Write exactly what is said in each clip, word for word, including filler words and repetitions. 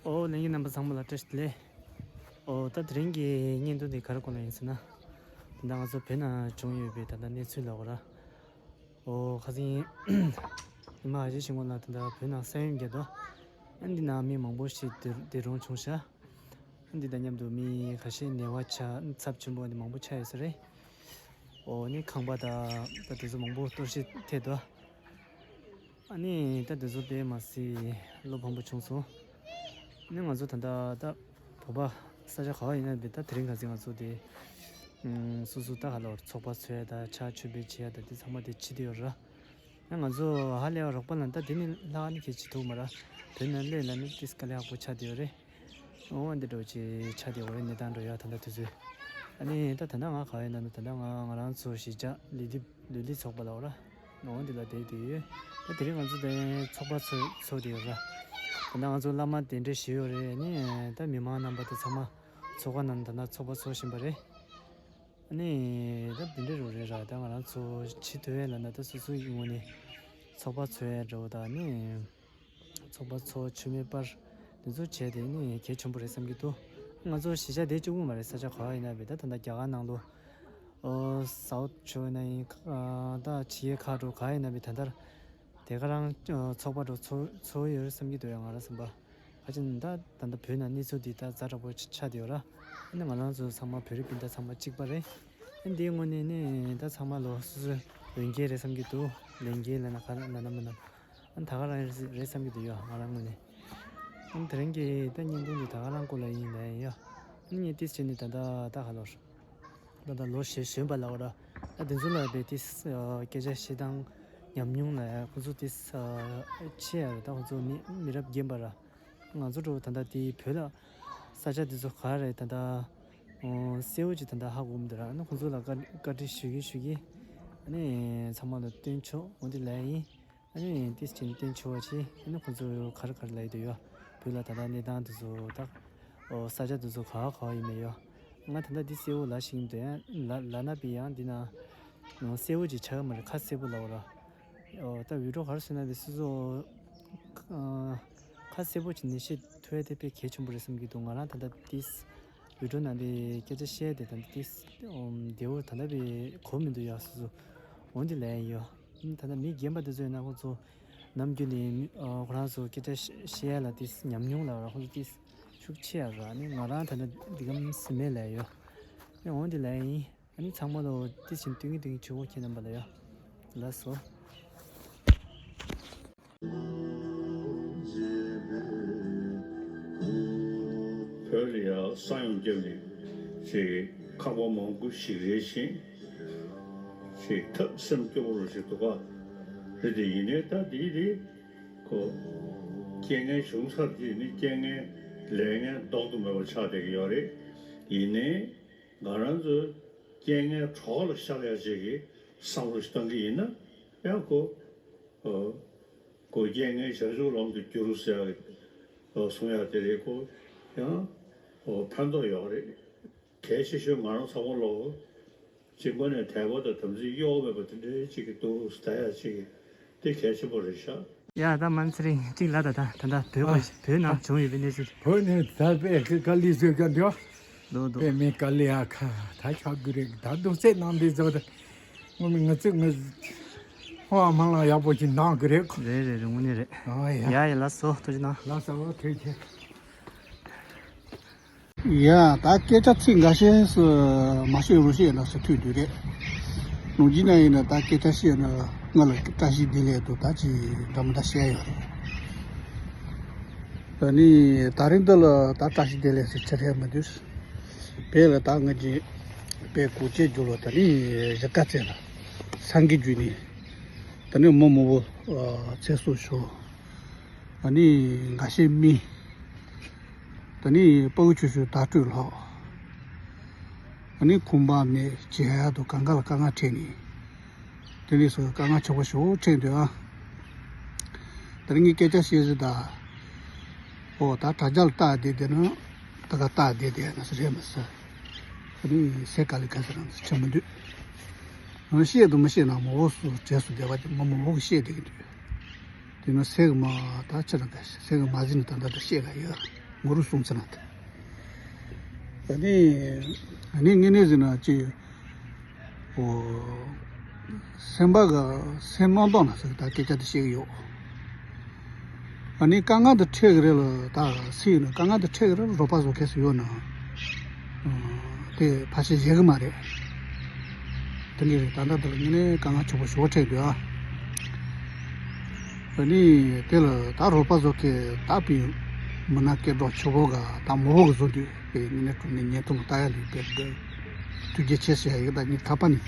ཨོ་ལྷན་རྒྱས་རྣམ་པ་ཚང་མ་ལ་བཀྲ་ཤིས་བདེ་ལེགས། ཨོ་ད་དེ་རིང་གི་བརྙན་ཐུང་འདི་ག་རེ་སྐོར་ལ་ཡིན་ཟེར་ན། ད་ལྟ་ང་ཚོ་བོད་ནང་བྱུང་ཡོད་པའི་ད་ལྟ་གནས་ཚུལ་ལབ་དགོས་ར། ཨོ་ཁ་སང་ཉི་མ་ཨ་ཅེ་ཤིང་ཀོང་ལ་ད་ལྟ་བོད་ནང་ས་ཡོམ་བརྒྱབ་འདུག་ཨ་འདི་ནང་མི་མང་པོ་ཞིག་འདས་འདས་གྲོངས་བྱུང་ཤག་ཨ་འདི་དང་མཉམ་དུ་མི་ཁ་ཤས་ནད་པ་ཆགས་ཚབས་ཆེན་པོ་འདི་མང་པོ་ཆགས་ཡོད་ས་རེད། ཨོ་ནི་ཁང་པ་དང་ད་དེ་ཚོ་མང་པོ་གཏོར་བཤིག་ཐེབས་འདུག་ཨ་ནི་ད་དེ་ཚོ་དཔེ་མ་སྲིད་བློ་ཕམ་པོ་བྱུང་སོང་། ཨ་ནི་ང་ཚོ་ད་ལྟ་ད་བོད་པ་ས་ཆ་ག་བ་ཡིན་ན་དེ་ད་དེ་རིང་ཁ་སང་ང་ཚོ་དེ་ཨུམ་སོ་སོ་ད་ག་ལ་བར་ཚོགས་པ་འཚོགས་ཡ་ད་ཕྱག་མཆོད་འབུལ་བྱེད་ཡ་ད་དེ་ཚང་མ་དེ་བྱེད་དེ་ཡོད་ར། ཨ་ང་ཚོ་ཧ་ལས་པ་རོགས་པ་ལ་ད་དེ་ནི་ལྷག་ནི་གལ་ཆེ་ཐུག་མ་ར། བོད་ནང་སླེབས་ལ་ནི་ཏིས་དཀའ་ལས་ཁག་པོ་ཆགས་དེ་ཡོད་རེད། འོ་འདི་འདྲ་ཅིག་ཆགས་བསྡད་ཡོད་རེད། གནས་སྟངས་འགྲོ་ཡ་ད་ལྟ་དུས་ཚོད། ཨ་ནི་ད་ད་ལྟ་ང་ག་བ་ཡིན་ན་ད་ལྟ་ང་ང་རང་ཚོ་གཞིས་ཆགས་ལུས་འདེབས་ལུས་འདེབས་ཚོགས་པ་ལབ་ར། འོ་འདི་ལ་བསྡད་དེ་ཡོད། ད་དེ་རིང་ང་ཚོ་དེ་ཚོགས་པ་ཚོགས་ཚོགས་དེ་ཡོད་ར། ད་ལྟ་ང་ཚོ་བླ་མ་གདན་འདྲེན་ཞུས་ཡོད་རེད། ཨ་ནི་ད་མི་མང་རྣམ་པ་དེ་ཚང་མ་ཚོགས་པ་ནང་ད་ལྟ་ཚོགས་པ་ཚོགས་བཞིན་པ་རེད། ཨ་ནི་ད་དེ་འདྲ་རུ་རེད་ར། ད་ང་རང་ཚོ་ཅི་ཐུབ་ཡས་ལ་ན་ད་སོ་སོའི་ངོས་ནས་ཚོགས་པ་ཚོགས་ཡས་འདྲ་བོ་དང་ནི། ཚོགས་པ་ཚོགས་མཆོད་མེ་སྤར། འདི་ཚོ་བྱས་ཏེ་ནི་གལ་ཆེན་པོ་རེད་བསམ་གྱི་འདུག་ང་ཚོ་གཞིས་ཆགས་དེ་གཅིག་པུ་མ་རེད། ས་ཆ་ག་བ་ཡིན་ན་བས་ད་ད་ལྟ་རྒྱ་གར་ནང་ལོ། ཨོ་སའུ་ཐི་ཆོས་ན་ཡིན་ཨ་ད་ཕྱི་རྒྱལ་ཁག་འགྲོ་ག་ཡིན་ན་བས་ད་ལྟར་དེ་ག་རང་ཨ་ཚོགས་པ་འགྲོ་ཚོགས་ཚོགས་ཡོད་རེད་བསམ་གྱི་འདུག་ཡ། ང་རང་བསམ་པ་ཁ་ཅིག་ད་ད་ལྟ་བོད་ནང་གནས་ཚུལ་འདི་ད་ཛ་དྲག་པོ་ཆགས་བསྡད་ཡོད་ར། ཨ་ནི་ང་རང་ཚོ་ཚང་མ་བོད་རིགས་སྤུན་ཟླ་ཚང་མ་གཅིག་པ་རེད། ཨ་འདིའི་ངོས་ནས་ནི་ད་ཚང་མ་ལོ་སོ་སོའི་འོས་འགན་རེད་བསམ་གྱི་འདུག་ལས་འགན་ལབ་ན་ག་རེ་ལབ་ན་མིན་ན། ཨ་ད་ག་རང་རེད་བསམ་གྱི་འདུག་ཡ། ང་རང་ངོས་ནས། ཨ་དེ་རིང་གི་ད་བརྙན་ཐུང་འདི་ད་ག་རང་སྐོར་ལ་ཡིན་ལབ་ཡིན་ཡ། ཨ་ངས་ཏིས་བྱས་ནས་ད་ད་ད་ག་ལོར། ད་ད་ལོ་གཞོན་གཞོན་པ་ལབ་ར། ཨ་དེ་ཚོ་ལ་བས་ཏིས་སྐད་ཆ་བཤད་སྟངས་ཉམས་མྱོང་ལ་ཡ་ཁོ་ཚོ་ཏིས་ཆེ་ཡ་རེད། ད་ཁོ་ཚོ་མི་མི་རབས་རྒན་པ་ར། ང་ཚོ་འགྲོ་ད་ལྟ་དེ་བོད་ལ་ས་ཆ་དེ་ཚོ་ག་རེད་ད་ལྟ་ཨོ་གསལ་བོ་ཅིག་ད་ལྟ་ཧ་གོ་མི་འདུག་ར། ཨ་ནི་ཁོང་ཚོ་ལ་བཀའ་བཀའ་འདྲི་ཞུ་གི་ཞུ་གི་ཨ་ནི་ཚང་མ་ལ་སྟོན་ཆོག་འོ་འདི་ལབ་ཡིན། ཨ་ནི་ཏིས་ཅིན་སྟོན་ཆོག་པ་ཅིག་ཨ་ནི་ཁོང་ཚོ་ག་རེ་ག་རེ་ལབ་ཡི་འདུག་ཡོ། བོད་ལ་ད་ལྟ་གནས་སྟངས་དེ་ཚོ་ད་ཨོ་ས་ཆ་དེ་ཚོ་ག་བ་ག་བ་ཡིན་མེད་ཡོ། ང་ད་ལྟ་འདི་གསལ་བོ་ལབ་ཤེས་ཀྱི་མི་འདུག་ཡ། ལ་ལ་ན་པི་ཡང་འདི་ན་གསལ་བོ་ཅིག་ཆགས་ཀྱི་མ་རེད། ཁ་གསལ་པོ་ལབ་ར། ཨོ་ད་བི་ཌིའོ་ག་རེ་ཟེར་ན་བི་སོ་སོ་ཨ་ཁ་གསལ་པོ་ཅིག་ནས་བཤད་ཐུབ་ཡ་དེ་དཔེ་གལ་ཆེན་པོ་རེད་བསམ་གྱི་འདུག་ང་རང་ད་ལྟ་ཏིས་བི་ཌིའོ་ནང་དེ་སྐད་ཆ་བཤད་དེ་ད་ལྟ་ཏིས་ཨོམ་བདེ་བོ་ད་ལྟ་བི་གོ་མི་འདུག་ཡ་སོ་སོ། འོན་ཏེ་ལན་ཡོ། ད་ལྟ་མི་རྒན་པ་དེ་ཚོ་ཡིན་ན་ཁོ་ཚོ་ནམ་རྒྱུན་ནས་ཨ་ཁོ་རང་ཚོ་སྐད་ཆ་བཤད་ཡ་ལ་ཏིས་ཉམས་མྱོང་ལ་ར་ཁོ་ཚོ་ཏིས་ཤུགས་ཆེ་ཡ་ར། ནི་ང་རང་ད་ལྟ་འདི་གམ་སི་མེ་ལན་ཡོ། ནི་འོན་ཏེ་ལན་ཡིན། ཨ་ནི་ཚང་མ་ལོ་ཏི་ཞིན་ཏུང་གི་ཏུང་ཆུ་བོ་ཁྱེད་རྣམ་པ་ལ་ཡ། ལགས་སོ། བོད་ལ་ཡ་ས་ཡོམ་བརྒྱབ་ནས་ཅིག་ཁང་པ་མང་པོ་ཞིག་རེད་ཤིང་ཅིག་ཐབས་སེམས་སྐྱོ་པོ་རུ་ཞིག་འདུག་ག་རེད་དེ་ཡིན་ནའི་ད་དེ་དེ་ཁོ་རྐྱེན་ངན་བྱུང་ཚར་དེ་ནི་རྐྱེན་ངན་ལས་ངན་ལྡོག་ཏུ་མེད་པ་ཆགས་བསྡད་ཀྱི་ཡོད་རེད། ཡིན་ནའི། ང་རང་ཚོའི་རྐྱེན་ངན་གྲོགས་ལ་བཞག་ཡ་ཅིག་གི་བསམ་བློ་ཞིག་བཏང་གི་ཡིན་ན་ཡང་ཁོ་ཨོ་ཁོ་རྐྱེན་ངན་བྱང་ཆུབ་ལམ་དུ་བསྒྱུར་ཟེར་ཡ་ཨོ་གསུང་ཡ་དེ་རེད། ཁོ་ཡང་ཨོ་ཕན་ཐོགས་ཡོད་རེད། གལ་ཆེ་ཤོས་ང་རང་ཚང་མ་ལོ་གཅིག་པ་ནས་དད་པ་དང་དམ་ཚིག་གཡོ་བ་མེད་པ་དེ་འདྲའི་ཅིག་གི་འདུག་ཟེར་ཡ་ཅིག་གི་དེ་གལ་ཆེན་པོ་རེད་ཤག་ཡ་ད་མན་ཚེ་རིང་གཅིག་ལ་ད་ད་ད་ད་བོད་ཨ་པ་བོད་ནང་བྱུང་ཡོད་པའི་གནས་ཚུལ། བོད་ནས་ད་པའི་ཀི་ཀ་ལི་ཟེར་ག་འདི་བ། དོ་དོ། པའི་མི་ཀ་ལི་ཨ་ཁ་ད་ཆགས་གི་རེད། ད་རྡོ་རྩེད་ནང་འདི་ཟེར་ད་ངོ་མི་ང་ཚོས་ང་ཧོ་ཨ་མ་ལ་ཡག་པོ་ཅིག་གནང་གི་རེད། རེད་རེད་རེད། དངོས་གནས་རེད། ཨ་ཡ། ཡ་ཡ་ལགས་སོ། ཐུགས་རྗེ་གནང་། ལགས་སོ་ཐུགས་རྗེ་ཆེ། ཡ་ད་སྐད་ཆ་ཚིག་འགའ་ཤས་སུ་མ་བཤད་རུང་བཤད་ན་སུ་ཐུག་དུས་རེད། ནུ་ཇི་ན་ཡིན་ན་ད་སྐད་ཆ་བཤད་ན་ང་ལ་བཀྲ་ཤིས་བདེ་ལེགས་དུ་ད་ཅི་འདྲ་མི་འདྲ་བཤད་ཡོད་རེད། ད་ནི་ད་རིང་འདི་ལ་ད་བཀྲ་ཤིས་བདེ་ལེགས་སུ་ཆེ་རེད་མི་འདུག་བོད་ལ་ད་ང་ཅི་བོད་གོ་ཆེ་རྒྱུ་ལོ་ད་ནི་གཞིས་ཀ་རྩེ་ལ་སངས་རྒྱས་རྒྱུ་ནི་ད་ནི་མི་མང་པོ་ཚེ་སྲོག་ཤོར། ཨ་ནི་འགའ་ཤས་རྨས། ད་ནི་ཕྲུ་གུ་ཆུང་ཆུང་དག་སྤྲོད་ལྷག་ཨ་ནི་ཁང་པ་མེད་བྱེད་ཡ་དང་གང་ག་ལ་དཀའ་ངལ་འཕྲད་ནས། དེ་ནས་སུ་དཀའ་ངལ་ཆེན་པོ་ཞིག་འཕྲད་འདུག་ཨ། ད་ནི་ངས་སྐད་ཆ་བཤད་ཟིན་ད། ཨོ་ད་དྲ་རྒྱ་ལ་ལྟ་བསྡད་དེ་ན་ད་ག་ལྟ་བསྡད་དེ་ན་སུ་རེད་མི་སྲིད། ཨ་ནི་སེ་ག་ལི་ག་ཟེར་ན་ཆེ་མི་འདུག་ཨ་ནི་བཤད་དང་མི་བཤད་ན་མ་འོ་སུ་བྲེལ་སུ་བསྡད་པ་དེ་མ་མ་འོ་གི་བཤད་བསྡད་ཀྱི་འདུག་དེ་ནས་སེ་གི་མ་ད་ཆ་ན་ག་སེ་གི་མ་ཟིན་ད་ད་ད་བཤད་ག་ཡོད། གུ་རུ་གསུང་ཚེ་ན་དེ། ཨ་ནི་ཨ་ནི་དངོས་གནས་ཟེར་ན་ཅི། ཨོ། སེམས་པ་ག་སེམས་རྣམ་རྟོག་ན་ཟེར་ད་སྐད་ཆ་དེ་བཤད་གི་ཡོད། ཨ་ནི་དཀའ་ངལ་དེ་འཕྲད་གི་རེད་ལ་ད་སི་ཡོད་ན་དཀའ་ངལ་དེ་འཕྲད་གི་རེད་ལ་རོགས་པ་བཟོ་མཁན་སུ་ཡོད་ན། ཨོ། དེ་ཕལ་ཆེར་བཞེས་གི་མ་རེད། དེ་འདྲ་རེད། ད་ལྟ་དེ་ལ་དངོས་གནས་དཀའ་ངལ་ཆེན་པོ་ཞེ་པོ་འཕྲད་འདུག་ཨ། ཨ་ནི་དེ་ལ་ད་རོགས་པ་བཟོ་མཁན་ད་པི་མི་སྣ་སྐད་གྲགས་ཆེ་བོ་ག་ད་མོ་བོ་གི་བཟོ་དུས་པའི་དངོས་གནས་དྲང་གནས་བརྙན་ཐུང་ལ་ལྟ་ཡ་ལས་པའི་དགོས། ཐུགས་རྗེ་ཆེ་ཟེར་ཡ་ཡིག་ད་ཉིད་ཐག་པ་ནི།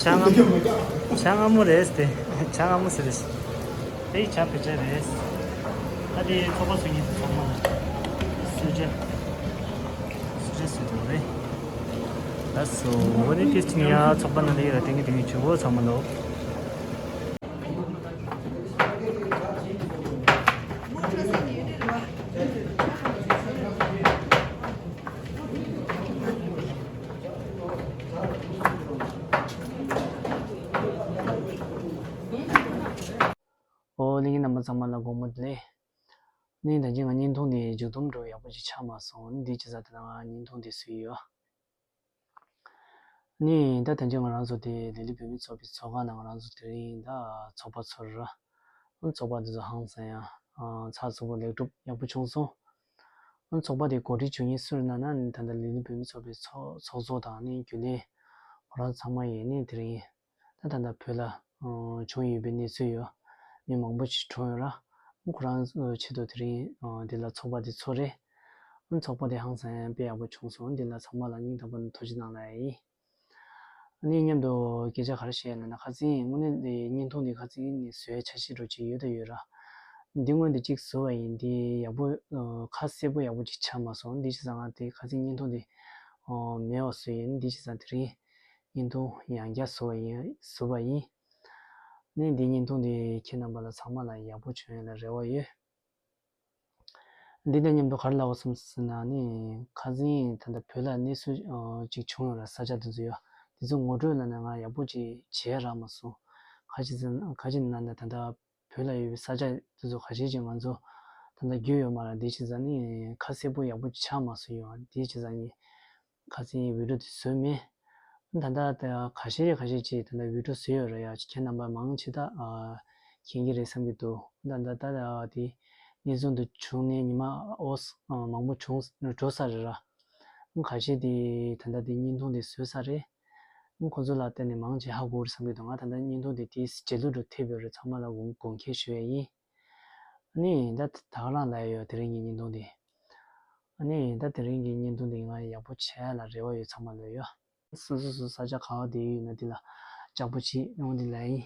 ཇ་མངར་མོ། ཇ་མངར་མོ་རེད་དེ། ཇ་མངར་མོ་ཟེར་རེད། དེ་ཇ་བེད་སྤྱོད་རེད། ད་དེ་ཚོགས་པ་ཚོ་གཉིས་ཚང་མ་ལ་གསོལ་ཇ། གསོལ་ཇ་གསོལ་དགོས་རེད། ལགས་སོ། འོ་ནི་དེ་ཕྱིན་ཡ་ཚོགས་པ་ནང་ལ་ཡོད་ལ་དེང་གི་དེང་གི་ཇུ་བོ་ཚང་མ་ལོ། ཨོ་ལྷན་རྒྱས་རྣམ་པ་ཚང་མ་ལ་དགོང་མོ་བདེ་ལེགས། ནི་ད་གིན་ང་བརྙན་ཐུང་འདི་མཇུག་སྡོམ་འགྲོ་ཡག་པོ་ཅིག་ཆགས་མ་སོང་། འདི་ཅི་ཟེར་ད་ང་བརྙན་ཐུང་འདི་བཟོས་ཡོད། ནི་ད་ད་གིན་ང་རང་ཚོ་དེ་ལི་ལི་བོད་མི་ཚོགས་པའི་ཚོགས་ཁང་ནང་ང་རང་ཚོ་དེ་རིང་ད་ཚོགས་པ་ཚོར་ཚོགས་པ་འདི་ཚོ་ཧང་སང་ཡང་ཚགས་ཚུད་པོ་ལེགས་གྲུབ་ཡག་པོ་བྱུང་སོང་། ཚོགས་པ་དེ་གོ་སྒྲིག་བྱུང་མཁན་སུ་རེད་ན་ན་ནི་ད་ལྟ་ལི་ལི་བོད་མི་ཚོགས་པའི་ཚོགས་ཚོགས་གཙོ་དང་ནི་རྒྱུན་ལས་ཁོ་རང་ཚང་མ་ཡིན། ནི་དེ་རིང་ད་ད་ལྟ་བོད་ལ་བྱུང་ཡོད་པའི་གནས་ཚུལ་ཡོད། མི་མང་པོ་ཞིག་གྲོངས་ཡོད་ར། ཁོ་རང་ཆེད་དུ་དེ་རིང་འདི་ལ་ཚོགས་པ་འདི་ཚོགས་རེད། ཚོགས་པ་དེ་ཧང་སང་དཔེ་ཡག་པོ་བྱུང་སོང་། འདི་ལ་ཚང་མ་ལ་སྙིང་ཐག་པ་ནས་ཐུགས་རྗེ་གནང་ལ་ཡིན། ནི་མཉམ་དུ་སྐད་ཆ་ག་རེ་བཤད་ན་ན་ཁ་སང་དངོས་གནས་འདི་བརྙན་ཐུང་འདི་ཁ་སང་ནས་བཟོས་འཆར་གཞི་འདྲ་ཅིག་ཡོད་དང་ཡོད་ར། འདི་སྔོན་དུ་གཅིག་བཟོས་པ་ཡིན། འདི་ཡག་པོ་ཁ་གསལ་པོ་ཡག་པོ་ཅིག་ཆགས་མ་སོང་། འདི་བྱས་ཙང་ང་དེ་ཁ་སང་བརྙན་ཐུང་འདི་ ཨོ་མེད་པ་བཟོས་ཡིན། འདི་བྱས་ཙང་དེ་རིང་བརྙན་ཐུང་ཡང་བསྐྱར་བཟོ་བ་ཡིན་བཟོས་པ་ཡིན། ནི་འདི་བརྙན་ཐུང་འདི་ཁྱེད་རྣམ་པ་ལ་ཚང་མ་ལ་ཡག་པོ་བྱུང་ཡོད་ལ་རེ་བ་ཡོད། འདི་དང་མཉམ་དུ་ག་རེ་ལབ་དགོས་སམ་ཟེར་ན་ནི་ཁ་སང་ད་ལྟ་བོད་ལ་གནས་ཚུལ་ཅིག་བྱུང་ཡོད་ར། ས་ཆ་དེ་ཚོ་ཡོད། དེ་ཚོ་ངོ་སྤྲོད་ལ་ནི་ང་ཡག་པོ་ཅིག་བྱས་རག་མ་སོང་། ཁ་ཅིག་ཟེར་ན་ཁ་ཅིག་ན་ད་ལྟ་བོད་ལ་ཡོད་པའི་ས་ཆ་དེ་ཚོ་ཁ་ཤས་ཅིག་ང་ཚོ་ད་ལྟ་རྒྱུས་ཡོད་མ་རེད། དེ་བྱས་ཙང་ནི་ཁ་གསལ་པོ་ཡག་པོ་ཆགས་མ་སོང་ཡོད། དེ་བྱས་ཙང་ནི་ཁ་སང་བི་ཌིའོ་དེ་བཟོས་མེད། ད་ལྟ་ད་ཁ་ཤས་རེ་ཁ་ཤས་ཅིག་ད་ལྟ་བི་ཌིའོ་བཟོས་ཡོད་རེད་ཡ། ཁྱེད་རྣམ་པ་མང་ཆེ་ད་མཁྱེན་གྱི་རེད་བསམ་གྱི་འདུག་ད་ལྟ་ད་དེ་གནས་ཚུལ་འདི་བྱུང་ནས་ཉི་མ་ཨོ་མང་པོ་བྱུང་འགྲོ་ས་རེད་ར། ཁ་ཤས་དེ་ད་ལྟ་དེ་བརྙན་ཐུང་དེ་བཟོས་ས་རེད། ཁོ་ཚོ་ལ་བལྟས་ནས་མང་ཆེ་ཧ་གོ་རེད་བསམ་གྱི་འདུག་ང་ད་ལྟ་བརྙན་ཐུང་དེ་དེའི་རྗེས་ལུས་འགྲོ་ཐེབས་ཡོད་རེད། ཚང་མ་ལ་དགོངས་དགོངས་འགལ་ཞུ་ཡ་ཡིན། ཨ་ནི་ད་ད་ག་རང་ལབ་ཡ་ཡོད། དེ་རིང་གི་བརྙན་ཐུང་དེ། ཨ་ནི་ད་དེ་རིང་གི་བརྙན་ཐུང་དེ་ང་ཡག་པོ་བྱས་ལ་རེ་བ་ཡོད། ཚང་མ་ལ་ཡོད། སོ་སོ་སོ་ས་ཆ་ག་བ་དེ་ཡོད་ན་དེ་ལ་ལྕགས་པོ་བྱེད་ཡོང་དེ་ལ་ཡིན།